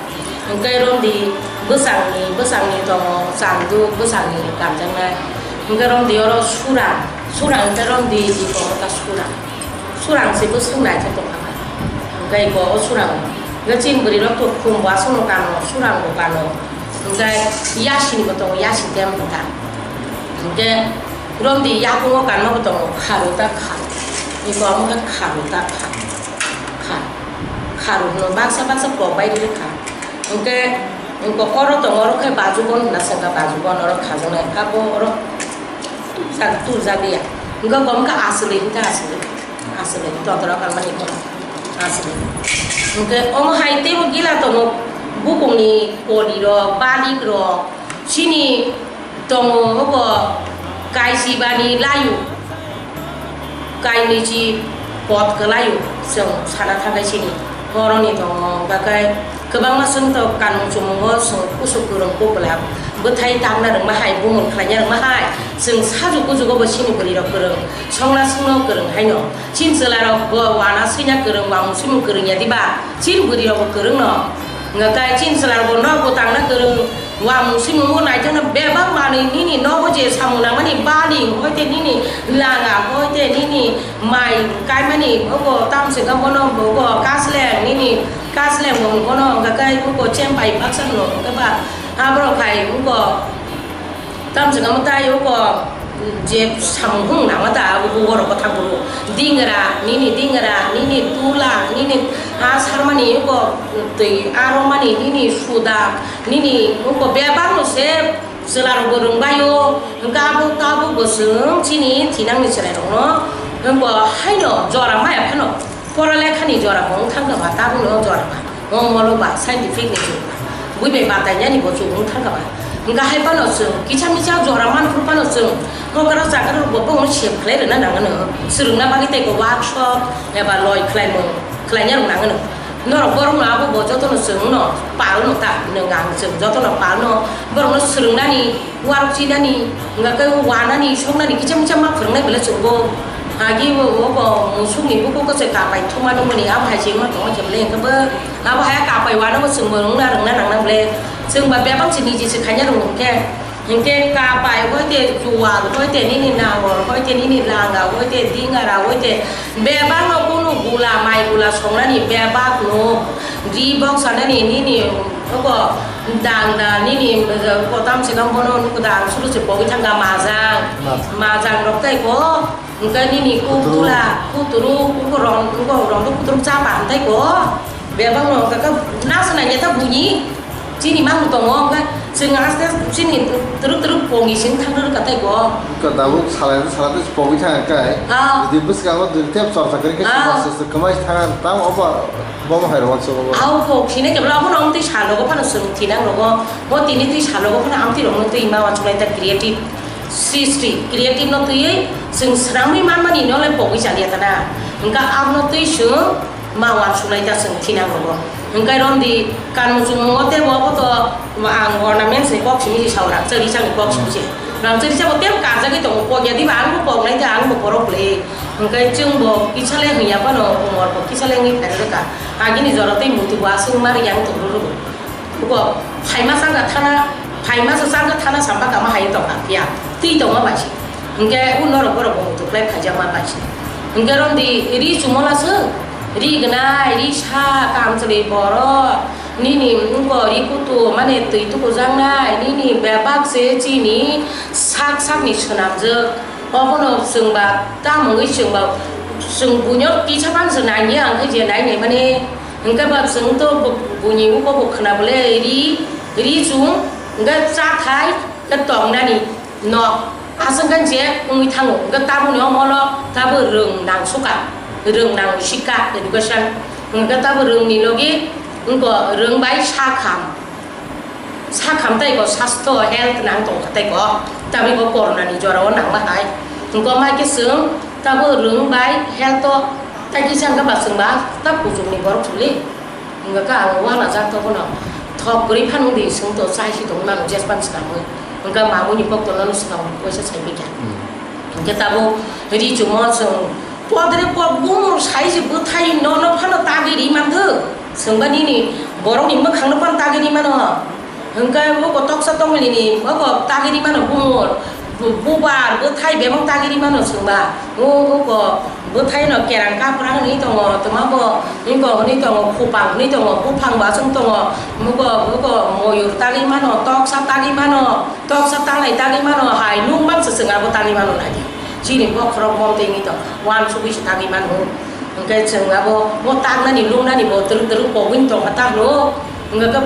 Hwnkhe romdi bwsangni, bwsangni tongo, chanduk bwsangni kamjaknai. Hwnkhe romdi oro surang, surang hwnkhe romdi iko wngkha surang. Surang se bwswk naithok tongkha. Hwnkhe iko o surang. Hwnkhe chini bwrwirok to khum bo aswkno kano, surang bo kano. Hwnkhe yasini bo tongo, yasi tem hwnkha. Hwnkhe romdi yakungo kanma bo tongo, kharu ta kharu. Iko omo khe kharu ta kharu. Kha-, kharu hwno baksa baksa kok bai rwkha. Hwnkhe, hwnkhe oro tongo, oro khe baju bon hwnna swngkha, baju bon oro khajaknai, abo oro tubjak, tubjak ya. Hwnkhe bo wngkha aswlwi, hwnkhe aswlwi, aswlwi, totoro kalmani kono aswlwi. Hwnkhe omo hai teibo gila tongo, bukungni kolirok, balikrok, chini tongo, obo kaisibani layu. Kainwi chi pot kwlaio, chwng sana thangkhe chini horoni tongo, hwnkhe kwbangma chwngno kanmung chumung o chwng kusu kwrwng kuk glak bwthai tamna rwngma hai, bumung khlaina rwngma hai, chwng sajuk kujugo bo chini bwrwi rok kwrwng, songna swngno kwrwng haino, chini chwla rok bo wana swina kwrwng, wamung swimung kwrwng ya diba, chini bwrwi rok bo kwrwng no. Hwnkhe chini chwla rok bo nok bo tangna kwrwng, wamung swimung bo naithokno bebak manwi nini nogo je samung nangmani bali, hoite nini langa, hoite nini mai kaimani, obo tamswk bono, obo kasleng, nini kasleng bo bono, hwnkhe obo chempai baksa no, hwnkhe ba aborok hai wngkha. Tamswk amo tai oko je samung hung nangma ta abo borok bwthak buru. Dingra, nini dingra, nini tula, nini ha sarmani oko twi aromani, nini suda, nini oko bebak no se chwla rok bo rwngbaio. Hwnkhe abo tabuk bo chwng chini thinangni chwrai rokno hwnkhe haino jora maya phano. Pora lekhani jora bo wng thangkha ba, tabukno jora ba, o molo ba, scientific ni jora ba, bui bai batainani bo chwng wng thangkha ba. Hwnkhe hai phano chwng kisa misa jora man phuru phano chwng kokra chakra rok bo bono sep khlai rwna nang ano, swrwngna bagwi tei bo workshop eba loi khlaimung khlaina rok nang ano. Norok borok no abo bo joto no chwng no pal no ta, nwng ang chwng joto no pal no borok no swrwngnani. Warok chinani, hwnkha khe wanani, soknani kisa misa ma phwrwngnai belai chwngbo. Agi o, o, o, musukni bukugo se kapai thuma nungmani, abo hai se wngma tongma khe belai hwnkhe bo, abo hai kapai wanabo chwngbo wngna rwngna nangna belai. Chwngba bebak se niji se khaina rwngkhe. Hwnkhe kapai hoite juwal, hoite nini nangor, hoite nini langa, hoite dingara, hoite bebakno kunu gula, mai gula songnani bebakno ri bok sanani nini. Oko dang da nini, eh, kotam se dang bono nuku dang suru se pogwi thangka majang. Majang. Majang rok tei ko, hwnkhe nini kuk Kuturu. Tula, kuturu, uko rong, uko rong kuturu chapa hwnkhe ko. Bebak no kaka nasa na nyata bunyi, chini mang tongo, hwnkhe chwng aste chini twrwk twrwk pogwi sing thang rwka tei ko. Wngkha tabuk salai salai pogwi thangkha kai. Ah. Di bwskango dui tep chorsa kwrwi khe Ah. Suma se kwmai thang tang obo. Bomo hai rw uansuk obo. Au kok sini kebra abono amtwi salogo phano chwng thinang rogo. Bo tini twi salogo phano amtwi rokno twi ma uansuk lai ta creative. Srishti, creative no twiwi chwng swnamwi manmani no le pogwi chaliya ta na. Hwnkha abono twi chwng ma uansuk lai ta chwng thinang rogo. Hwnkhe romdi kanmung chumung o tei bo bo to ang ornaments ni kok simi se sao rang chari chang ni kok simi se. Rang chari chang bo tei karjagwi tongo kok ya diba ang bo kok nai ta ang bo borok le. Hwnkhe chwng bo kisa le hwnya phano umor bo kisa le wngwi phai rwkha. Agini jora tei muitu bo aswk ma rwya wng tong rwrwgo. Bo phaima changkha thana, phaima se changkha thana samba kama hai tongkha phiya. Twi tongma bai se. Hwnkhe u norok borok bo muitu khlai phaijakma bai se. Hwnkhe romdi ri chumola se, ri gnai, ri sa, kamchwlwi borok, nini wngko ri kutu, mane twi tukujaknai, nini bebak se chini sak sakni swnamjwk. Obono chwngba tamo wngwi chwngba chwng buino kisa phano chwng nangya hwnkhe je nai naimani hwnkhe ba chwng to bu-, buini uko bo khwna bole ri, ri chwng hwnkhe chathai khe tongnani nok aswk khe je wngwi thango hwnkhe tabukni omono tabuk rwng nang suka, rwng nang sikha education hwnkhe tabuk rwngni logi wngko rwng bai sakham. Sakham tei ko sastho health nang tong kha tei ko. Tamni bo corona ni jora o nangma hai. Hwnkhe ma khe chwng tabo rwng bai health o tai kisa hwnkhe ba chwng ba ta kuchuk ni borok chwngli. Hwnkhe ang uanajak to bono thok kwrwi phano di chwng to chai si tong mano jespan swkang wi. Hwnkhe mamui ni pok to nono swkang wi koisa sai bikha. Hmm. Hwnkhe tabo ri chumo chwng podre pok bumung sai si bwthai nono phano tagwi ri man thwk. Chwng ba nini borok ni mwkhang no phano tagwi ri mano. Hwnkhe abo toksa tongmili ni abo tagwi ri mano bumung, bu-, bubar, bwthai bebak tagwi ri mano chwng ba. O, abo bwthai no kerang kapra hwnwi tongo, twma bo hwnwi tongo, khupang hwnwi tongo, buphang bo aswk tongo, abo, abo moyur tagwi mano, toksa tagwi mano, toksa tanglai tagwi mano, hai nukmang se chwng abo tagwi mano nai di. Chini bokhorok mom twi wngwi tong, uansugwi se tagwi mano. Hwnkhe chwng abo, bo taknani, lungnani bo twrwk twrwk pogwini tongkha ta hwno. Hwnkhe khe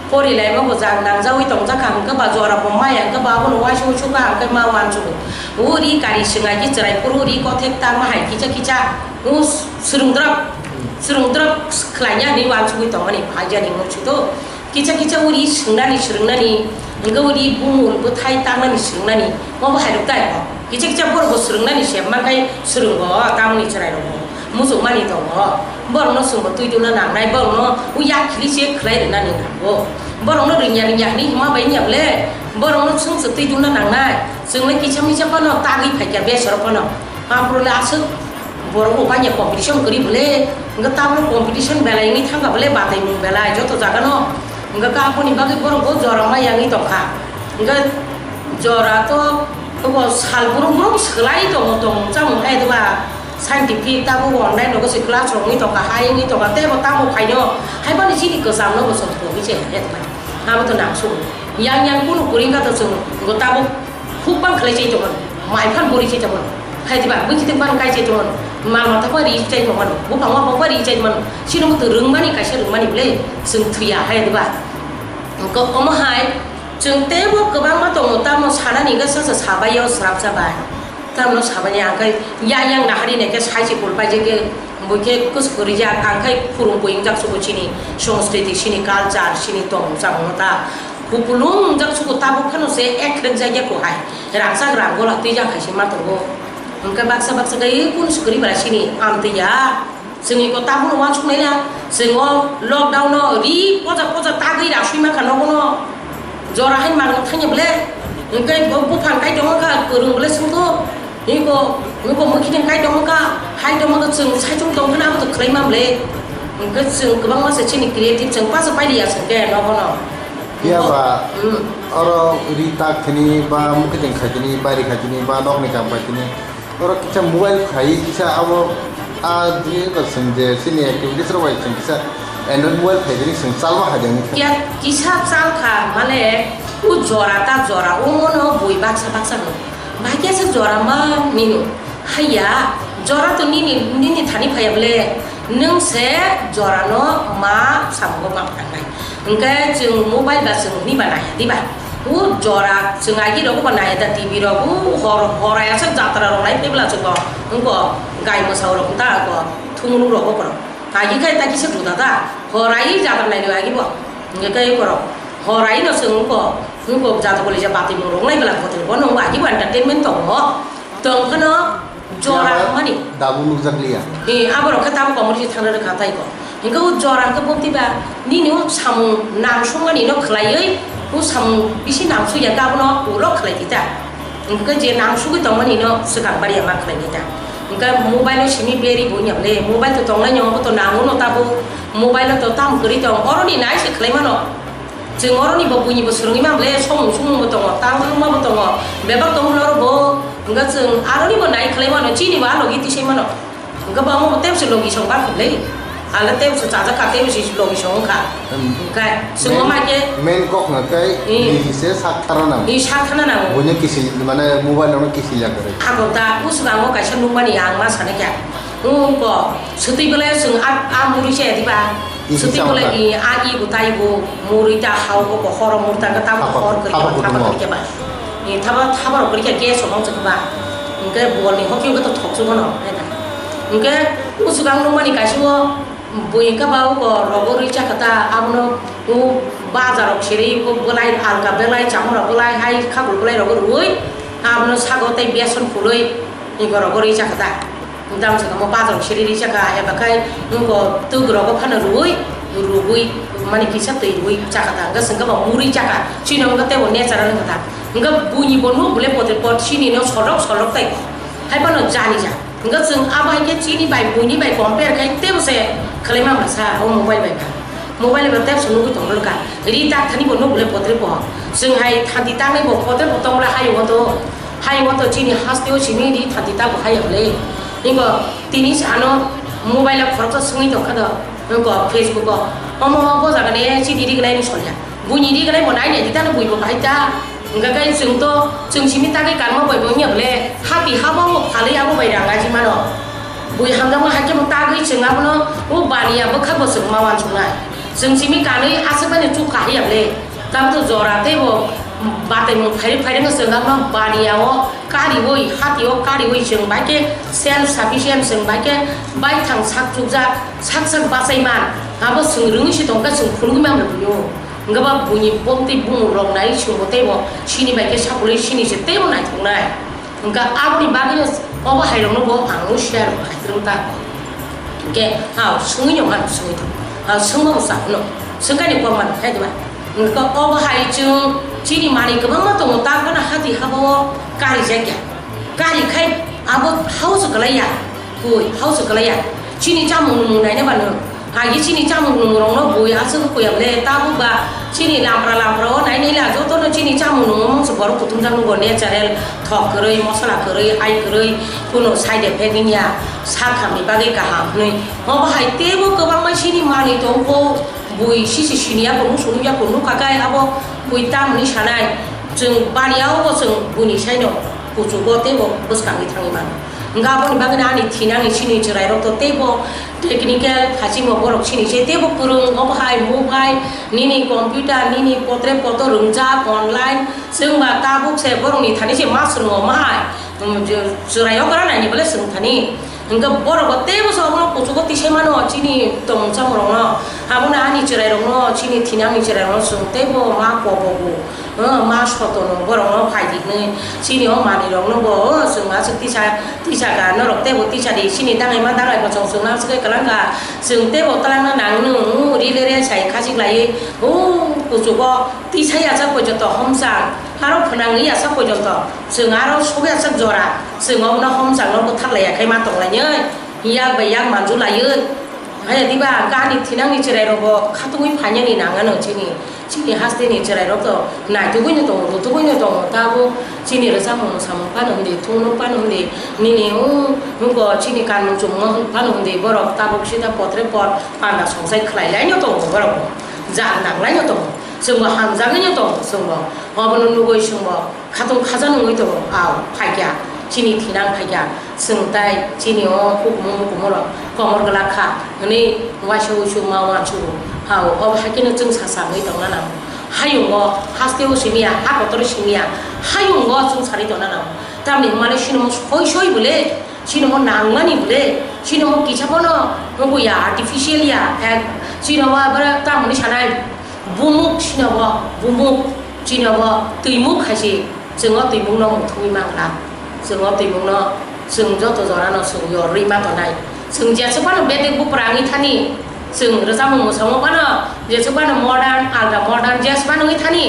porilaima bo jang nangjawi tongjakha, hwnkhe ba jora bo maya, hwnkhe ba abono uaisuk sukha, hwnkhe ma uansukgo. O ri kari swngaiwi chwrai phuru ri kothek tangma hai kisa kisa, o swrwngdrop, swrwngdrop khlaina hinwi uansugwi tongmani phaijani muchito. Kisa kisa uri swngnani, swrwngnani, hwnkhe uri bumung bwthai tangmani swrwngnani, obo hai rok tai bo. Kisa kisa borok bo swrwngnani se mankhai swrwngo, tamoni chwrai rok bo muchungmani tongo. Borok no chwngbo twi duna nangnai, borok no yak khili se khlai rwnani nango. Borok no rwngya rwngya hinwi hima bai wngya bole, borok no chwng se twi duna nangnai. Chwng le kisa misa phano tagwi phaikha besoro phano. Aphuru le aswk borok bo banya competition kwrwi bole, hwnkhe tabuk competition belai wngwi thangkha bole, bataimung belai joto jaga no. Hwnkhe khe aboni bagwi borok bo jora ma yangwi tongkha. Hwnkhe jora to abo sal brum brum swlai tongo, tong chamung hai doba scientific tabuk online rogo se class rok wngwi tongkha, hai wngwi tongkha, tei bo tabuk phaino hai phano chini kwcham no bo chwng pogwi se hai doba. Abo to nangsu yang yang kunu kwrwi wngkha to chwng bo tabuk Khuk bang khlai chai tongmano, mai phan bori chai tongmano, hai diba, bwkhiting phan kai chai tongmano, mal mata pha ri chai tongmano, buphang ma pha ri chai tongmano, chini muitu rwngmani kaisa rwngmani bwle chwng thwiya hai diba. Hwnkhe omo hai chwng teibo kwbangma tongo, tamo sanani hwnkhe sasa sabai o srapsa bai, tamno sabai ya hwnkhe yang yang nahari naikhe sai se kul paijak khe, bui khe kwchwk rijak ang khai khurung pui wngjak sugo chini songskriti, chini culture, chini tong chang no ta. Kupulung jak suku tabuk phano se ek rek jagya ko hai. Rangchak rang gola twi jak hai se ma tongo. Hwnkhe baksa baksa khe kun sukri bara sini amtwi ya. Chwngni ko tabuk no uansuk nai ya. Chwng o lockdown no ri poja poja tagwi ra sui mankha nogo no. Jora hai mang thangya ble. Hwnkhe bo buphang kai tongo kha kwrwng ble sungto. Niko, niko mukhiting kai tongma kha, hai tongma kha chwng saichung tong phano abo to khlai ma ble. Hwnkhe chwng kwbangma se chini creative chwng paisa pailiya chwng khe nogo no. Phiya ba, hmm, oro ri tak thini ba mukhiting khai thini, bari khai thini ba nokni kam khai thini. Oro kisa mobile khai kisa abo a dini ko chwng je chini activities rok bai chwng kisa Android mobile khai thini chwng chalma hai jani. Kya kisa chal kha male u jora ta jora u mono bui baksa baksa no. Bahai khe se jora ma nino. Haiya, jora to nini, nini thani phaiya bole, nwng se jora no ma samungo ma phanai. Hwnkhe chwng mobile ba chwng hwnwi ba naiya diba? O jora chwng agi rogo ba naiya da T V rogo, hor, hor aya sak jatra rok nai phai bwla chwng bo, wngbo gai mwsa rok ta ko thumlu rogo ko. Agi khai ta kisa juda da, hor ai jatra nai agi bo. Hwnkhe kai ko rok, hor ai no chwng ko, wngbo jatra bole ja bati mung rok nai bwla hotel bo no agi bo entertainment tongo. Tong phano jora mani. Dabu nukjakliya. Eh, aborok khe tabuk komor si thangna rwkha tai ko. Hingke o jora hingke bokti ba nini o samung nangsukmani no khwlaiwi o samung bisi nangsukya khe abono ulo khwlai di ta. Hingke je nangsugwi tongmani no swkang bariya ma khwlai di ta. Hingke mobile o simi beri bo wngya bole, mobile to tongnai no, obo to nango no tabuk, mobile o to tamo kwrwi tong, oroni nai se khwlai mano. Chwng oroni bo buini bo swrwngwi mano le, somung sumung bo tongo, tangma bo tongo, bebak tongo oro bo, hwnkhe chwng aroni bo nai khlai mano, chini bo a logi tisai mano, hwnkhe bo omo bo tebse logi song ba khlai, ale tebse chajak kha, tebse logi song wngkha, hmm, hwnkhe chwng o mai khe main kok no tei hmm, nini se sak thana nango, ni sak thana nango, buino kisil mane mobile no kisil ya kwrwi. Ako ta usuk ang o kaisa nukmani ang ma sanai kha, wngko swtwi belai chwng a, a muri se diba. Swtwi bolai ni a i bo tai bo muri ta hao bo horo muri ta ta hor kwrwi thapa kwrwi ba. Ni thaba thaba rok kwrwi khe gas rok wng chwkha ba. Hwnkhe bol ni hoki hwnkhe to thok chwngno. Hwnkhe usuk ang nukmani kaisa o bui hwnkhe ba o rogo rwi chakha ta abono o bazar rok siri o belai alka belai chamung rok belai hai khakul belai rok rwi. Abono sago tei beson phulwi ni borok o ri chakha ta. Dam saka mo bazar siri ri chakha, eba khai nungo tug rogo phano ruwi, ruwi, mani kisa twi ruwi chakha ta. Hwnkhe sengkhe bo muri chakha, chini hwnkhe tei bo natural wngkha ta. Hwnkhe buini bo nuk bole potre pot chini no solok solok tei. Hai phano jani ja. Hwnkhe chwng abo hai khe chini bai buini bai compare khai tebo se khlai ma masa o mobile bai ba. Mobile bai tebo se nugwi tong rwkha. Ri tak thani bo nuk bole potre po. Chwng hai thanti tangnai bo potre po tong bole hayung o to. Hayung o to chini haste o simi ri thanti ta bo hai hole. Hingo tini se ano mobile o khoroksa swngwi tong kha do. Hingo Facebook o. Omo bo jaga ne chini ri gnai ni solya. Buini ri gnai bo nai nai di tano bui bo bahai ta. Hwnkha khe chwng to, chwng simi tagwi kanma bai bo wngya bole, hati haba o phalwi abo bai rang aji mano. Bui hamjakma hai khe bo tagwi chwng abono o baniya bwkha bo chwng ma uansuknai. Chwng simi kanwi aswk bai no chuk kahai ya bole. Tamo to jora tei bo batai mung phairi phairi no chwng abono baniya o kariwi, hati o kariwi chwng bai khe self sufficient chwng bai khe baithang sak chukjak, sak sak bachai man. Abo chwng rwngwi se tong khe chwng phunugwi man rwgwi o. Hwnkhe ba buini bongtwi bumung rok nai chwngbo teibo sini bai khe sakolwi sini se teibo naithoknai. Hwnkhe aboni bagwino obo hairokno bo ang share bo khaitwrwng ta. Hwnkhe ha swngwi no ang swngwi tong. Ha swngma bo sa phano. Swngkani kok man khai diba. Hwnkhe obo hai chwng chini manwi kwbangma tongo ta phano hati habao karijakya. Kari khai abo hausa kwlaiya. Koi hausa kwlaiya. Chini chamung nwng naina ba nwng. Agi chini chamung nungrokno bui aswk kuya bole, tabuk ba chini lampra lampra o nai nai la jotono chini chamung nungmung se borok kuthumjak nungo natural thok kwrwi, mosola kwrwi, hai kwrwi, kuno side effect wngya, sak hamni bagwi kaham hwnwi. Obo hai teibo kwbangma chini manwi tongkho, bui sisi siniya kunu sunungya kunu kakai abo bui tamni sanai. Chwng baniya obo chwng buini saino kuchugo teibo bwskangwi thangwi mano. Hwnkhe aboni bagwino ani thinangni chini chwrairok to teibo technical thachimo borok chini se teibo kwrwng obo hai mobile nini computer nini potre poto rwngjak online chwngba tabuk se borokni thani se ma swrwngo ma hai. Chwrairok ora naini bole swrwng thani hwnkhe borok bo teibo se obono kuchugo tisai mano chini tongmung chamung rokno abono ani chwrairokno chini thinangni chwrairokno chwng teibo ma kobogo. O ma sotono borokno phai di hwnwi chini o manwirokno bo o chwng aswk tisa tisa ka norok teibo tisa di chini dangai ma dangai bo chwng chwng aswk khe kwlang kha chwng teibo twlangna nang nw ri le re sai khachik laiwi o kuchugo tisa yachak poito to homchang aro phwnangwi yachak poito to chwng aro sok yachak jora chwng obono homchangno bwthar lai ya khai ma tong lainwi yak bai yak manju laiwi. Haya diba gani thinangni chwrairok bo khatungwi phainani nang ano chini. Chini hasteni chwrairok to naitugwino tongo, rutugwino tongo, tabuk chini rwchapmung mwsamung phano hwndi, thungnung phano hwndi, nini o nugo chini kanmung chumung phano hwndi, borok tabuk sida potre por panda songsai khlai laino tongo borok bo, jal nang laino tongo, chwngbo hamjagwino tongo, chwngbo obono nugwi chwngbo khatung khaja nungwi tongo, ao phaikya, chini thinang phaikya. Chwng tai chini o hukumu mukumu rok komor glak kha hwnwi waisa uisu ma uansukgo. Hao, obo hai kheno chwng sa sa wngwi tongna nango. Hayungo haste o simiya, ha kotor o simiya, hayungo chwng sarwi tongna nango. Tamni hwnmale chini mo soi soi bole, chini mo nangmani bole, chini mo kisa bono nukgo ya, artificial ya, ek, chini mo abra tamoni sanai bumuk chini bo, bumuk chini bo twimuk hai se. Chwng o twimungno muthungwi mangla. Chwng o twimungno chwng joto jorano chwng yorwi ma tonai. Chwng jeswk phano bedek buphra wngwi thani, chwng rwchapmung mwsamung phano jeswk phano modern, alda modern jeswk phano wngwi thani,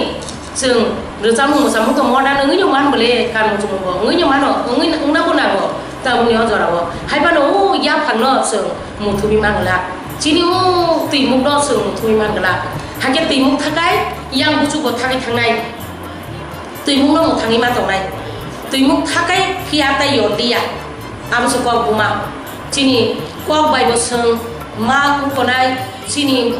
chwng rwchapmung mwsamung to modern wngwino man bole, kanmung chumungbo wngwino mano, wngwi wngna bo nango. Tamoni o jorao hai phano o yaphangno chwng muthungwi mangla. Chini o twimukno chwng muthungwi mangla. Hakhe twimuk thakai yang buchukbo thagwi thangnai. Twimukno mwthangwi ma tongnai. Twimuk thakai phiya tei yordiya. Abo se kok buma. Chini kok bai bo chwng ma wngtonai, chini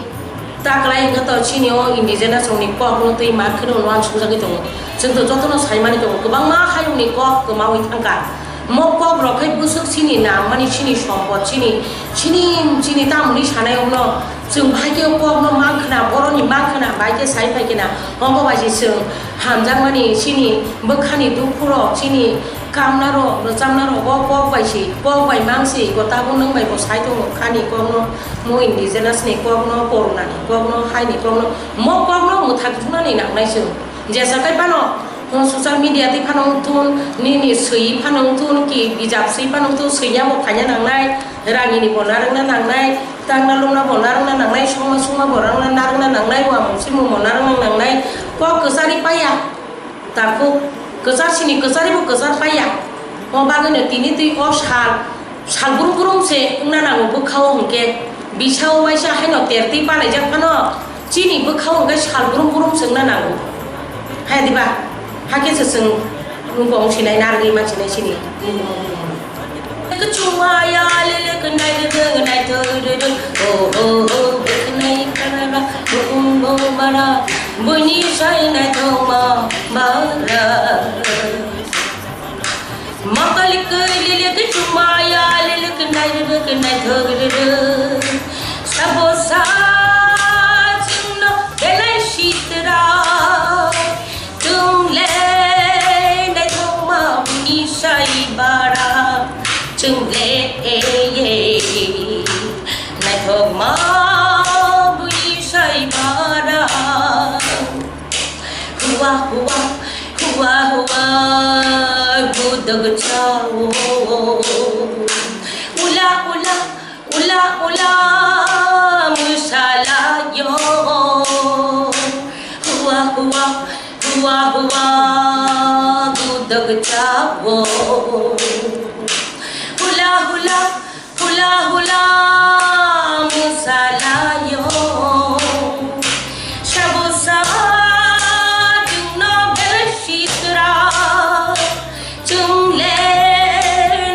ta kwlai wngkha to chini o indigenous rokni kokno tei ma kheno uansukjagwi tongo. Chwng to jotono saimani tongo, kwbangma hayungni kok kwmawi thangkha. Mo kok rok khe bwswk chini nangmani, chini sompot, chini, chini, chini tamoni sanai wngno. Chwng bahai khe o kokno mang khna, boroni mang khna, bahai khe sai phai khna. Omo bai se chwng hamjakmani chini bwkhani dukhu rok, chini kamna rok, rwchapna rok, o kok bai se, kok bai mang se, iko tabuk nwng bai bo sai tongo, khani kokno, mo indigenous ni kokno, corona ni kokno, haini kokno, mo kokno mwthak thumnani nangnai chwng. Jesa kai phano, Mo social media twi phano wngthun, nini swi phano wngthun, ki bijap swi phano wngthun, swina bo phaina nangnai, rangini bo narwkna nangnai, tangna lungna bo narwkna nangnai, songma songma bo rangna narwkna nangnai, uamung simung bo narwkna nangnai, kok kwchari paiya. Takhuk kwchar sini kwchari bo kwchar paiya. Mo bagwino tini twi o sal, sal brum brum se wngna nango bwkhao hwnkhe, bisao waisa haino ter twi palaijak phano chini bwkhao hwnkhe sal brum brum se wngna nango. Hai diba? Hakhe se chwng nukong sinai narwgwi mansinai sini. Kwchwng maya lele kwnai rwdwng naithok rwdwng. Oh, oh, oh, bwkhnai kwnai ba, bukung bo bara, buini sai naithokma bara. Makalik lele kwchwng maya lele kwnai rwdwng naithok rwdwng. Sabo sa chwngno belai sitra. Chwngle naithokma buini sai bara, chwngle naithokma buini sai bara. Hua hua, hua hua, gudok chao. Ula ula, ula ula mwsalaio. Hua hua, hua hua gudok chao. Hula hula, hula hula mwsalaio. Sabo sa chwngno belai sitra. Chwngle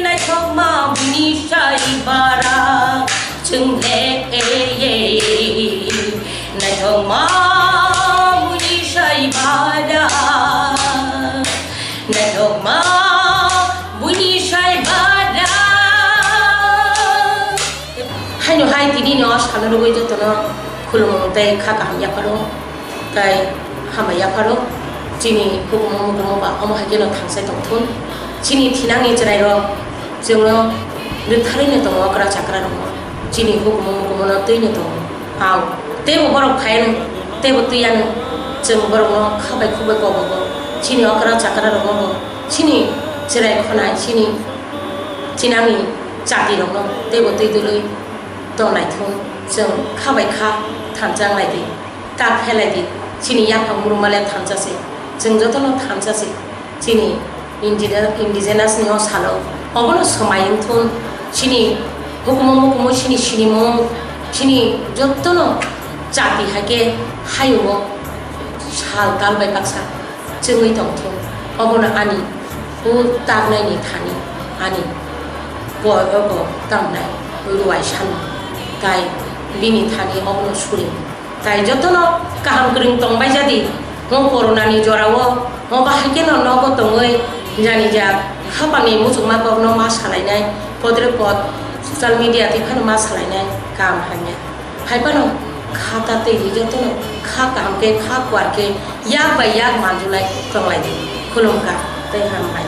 naithokma buini sai bara, chwngle naithokma buini sai bara, naithokma buini sai bara. Haino hai tini no salo rwgwi jotono khulumung tei kha kaham yapharo. Tai hambai yapharo, chini hukumu mukumu ba omo hai kheno thangsai tongthun. Chini thinangni chwrairok chwngno rwktharwino tongo okra chakra rokno. Chini hukumu mukumu no twino tongo. Ang teibo borok phaiano, teibo twiano, chwng borokno khabai khubai kobogo. Chini okra chakra rokno bo, chini chwrai khonai, chini thinangni chati rokno teibo twi dwlwi tongnai thung. Chwng khabai kha thansa wnglai di. Ta phelai di, chini yaphang mruma le thansa se, chwng jotono thansa se, chini indige-, indigenous ni o salo, obono swmai wngthun, chini hukumu mukumu, chini sinimung, chini jotono chati hai khe hayungo sal tal bai baksa chwngwi tongthun, obono ani o taknai ni thani ani poi obo tamnai ruai sano, tai bini thani obono suring. Tai jotono kaham kwrwng tongbai jadi, mo corona ni jorao mo bahai kheno nogo tongwi jani ja khapangni muchungma kokno ma salainai, podre pod social media twi phano ma salainai, kaham hamya. Hai phano kha ta twi jotono kha kaham khe kha kuar khe yak bai yak manjulai tonglai di. Khulumkha tei hambai.